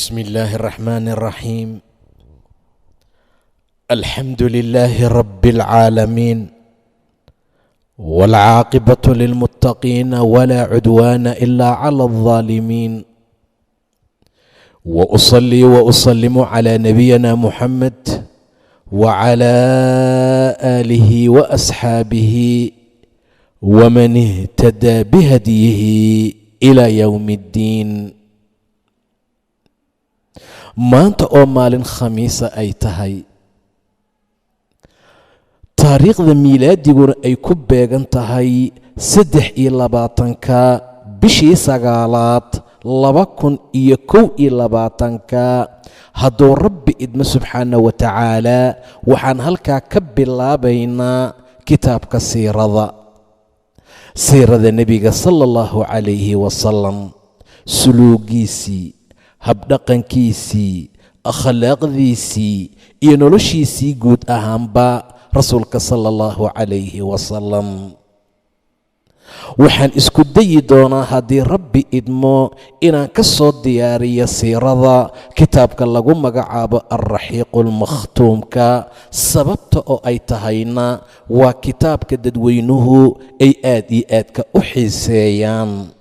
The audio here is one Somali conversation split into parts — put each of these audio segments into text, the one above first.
بسم الله الرحمن الرحيم. الحمد لله رب العالمين، والعاقبة للمتقين، ولا عدوان إلا على الظالمين، وأصلي وأسلم على نبينا محمد وعلى آله وأصحابه ومن اهتدى بهديه إلى يوم الدين. Maanta oo maalin Khamiisa ay tahay, taariikhda miilaadiguna ay ku beegan tahay 23-ka bishii sagaalaad 2021-ka, hadduu Rabbi idmo subxaana wa tacaala, waxaan halkaa ka bilaabaynaa kitaabka siirada, siirada Nebiga sala Allahu calayhi wasalam, suluugiisii, habdhaqankiisii, akhlaaqdiisii iyo noloshiisii guud ahaanba Rasuulka sala Allahu calayhi wasalam. Waxaan isku dayi doonaa, haddii Rabbi idmo, inaan ka soo diyaariyo siirada kitaabka lagu magacaabo Alraxiiqu Almakhtuumka, sababta oo ay tahayna waa kitaabka dadweynuhu ay aad iyo aadka u xiiseeyaan.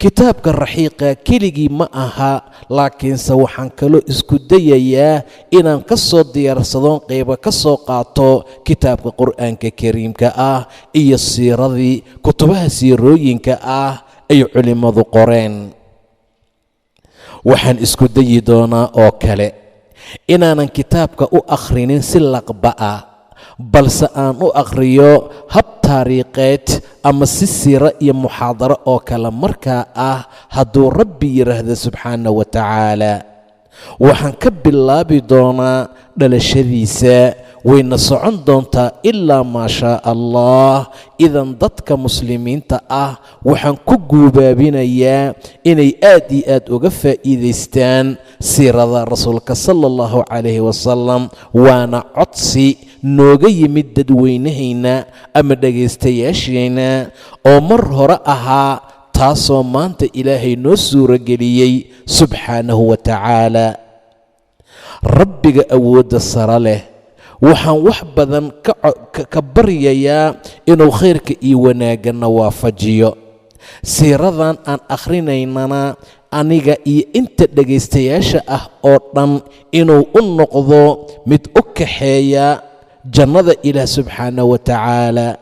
Kitaabka Raxiiqa keligii ma aha, laakiinse waxaan kaloo isku dayayaa inaan ka soo diyaarsadoon qaybo ka soo qaato kitaabka Qur'aanka Kariimka ah iyo siiradii kutubaha siirooyinka ah ay culimmadu qoreen. Waxaan isku dayi doonaa oo kale inaanan kitaabka u akhrinin si laqba ah, balse aan u akhriyo hab taariikheed ama si siiro iyo muxaadaro oo kale markaa ah, hadduu Rabbi yidhaahdo subxaana wa tacaala. Waxaan ka bilaabi doonaa dhalashadiisa, wayna socon doontaa ilaa maa shaa Allah. Idan dadka muslimiinta ah waxaan ku guubaabinayaa inay aad iyo aad uga faa'iidaystaan siirada Rasuulka sala Allahu calayhi wasalam, waana codsi nooga yimid dadweynahayna ama dhegaystayaasheenna oo mar hore ahaa, taasoo maanta Ilaahay noo suurageliyey subxaanahu wa tacaala. Rabbiga awoodda sare leh waxaan wax badan ka baryayaa inuu khayrka iyo wanaagganna waafajiyo. Siiradan aan akhrinaynana aniga iyo inta dhegaystayaasha ah oo dhan inuu u noqdo mid u kaxeeya jannada Ilaah subxaana wa tacaala,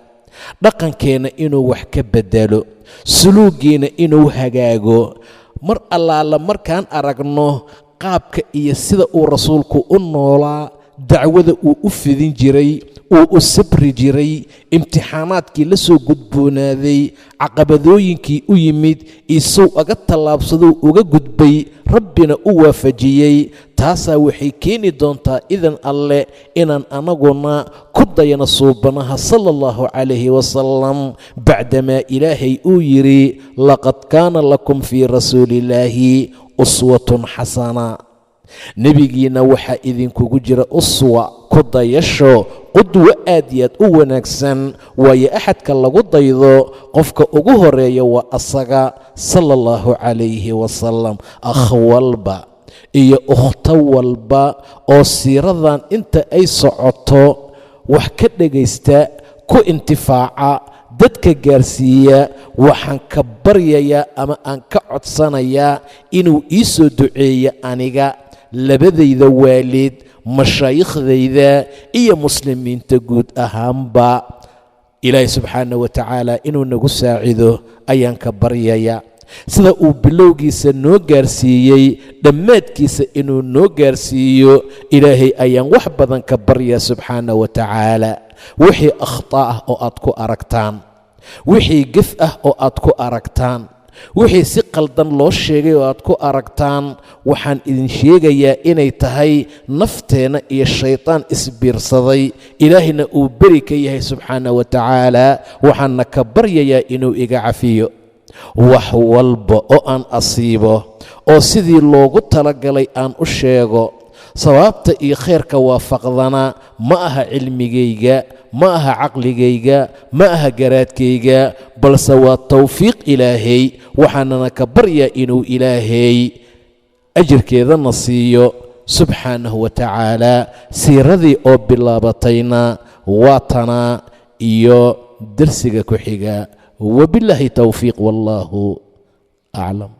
dhaqankeenna inuu wax ka beddelo, suluuggeena inuu hagaago. Mar allaala markaan aragno qaabka iyo sida uu Rasuulku u noolaa, dacwada uu u fidin jiray, uu u sabri jiray, imtixaanaadkii la soo gudboonaaday, caqabadooyinkii u yimid, isuu aga tallaabsaduu uga gudbay, Rabbina u waafajiyey, taasaa waxay keeni doontaa idan Alleh inaan anaguna ku dayano suubanaha sala Allahu calayhi wasalam, bacdamaa Ilaahay uu yidhi: "Laqad kaana lakum fii rasuuliillaahi uswatun xasana." Nebigiinna waxaa idinkugu jira uswa, ku dayasho, qudwo aad iyo aad u wanaagsan, waayo axadka lagu daydo qofka ugu horeeya waa asaga sala Allahu calayhi wasalam. Akh walba iyo ukhto walba oo siiradan inta ay socoto wax ka dhegaysta, ku intifaaca, dadka gaarsiiya, waxaan ka baryayaa ama aan ka codsanayaa inuu ii soo duceeyo aniga, labadayda waalid, mashaayiikhdayda iyo muslimiinta guud ahaanba. Ilaahay subxaana wa tacaala inuu nagu saacido ayaan ka baryayaa. Sida uu bilowgiisa noo gaarsiiyey, dhammaadkiisa inuu noo gaarsiiyo Ilaahay ayaan wax badan ka baryaa subxaana wa tacaala. Wixii akhtaa ah oo aad ku aragtaan, wixii gef ah oo aad ku aragtaan, wixii si qaldan loo sheegay oo aad ku aragtaan, waxaan idin sheegayaa inay tahay nafteenna iyo shaytaan isbiirsaday, Ilaahayna uu beri ka yahay subxaana wa tacaala. Waxaanna ka baryayaa inuu iga cafiyo wax walba oo aan asiibo oo sidii loogu talagalay aan u sheego. Sawaabta iyo khayrka waafaqdana ma aha cilmigayga, ma aha caqligayga, ma aha garaadkayga, balse waa towfiiq Ilaahay. Waxaanana ka baryaa inuu Ilaahay Ajirkeedana siiyo subxaanahu wa tacaala. Siiradii oo bilaabatayna waa tanaa iyo darsiga ku xiga. Wabillaahi towfiiq, wallaahu aclam.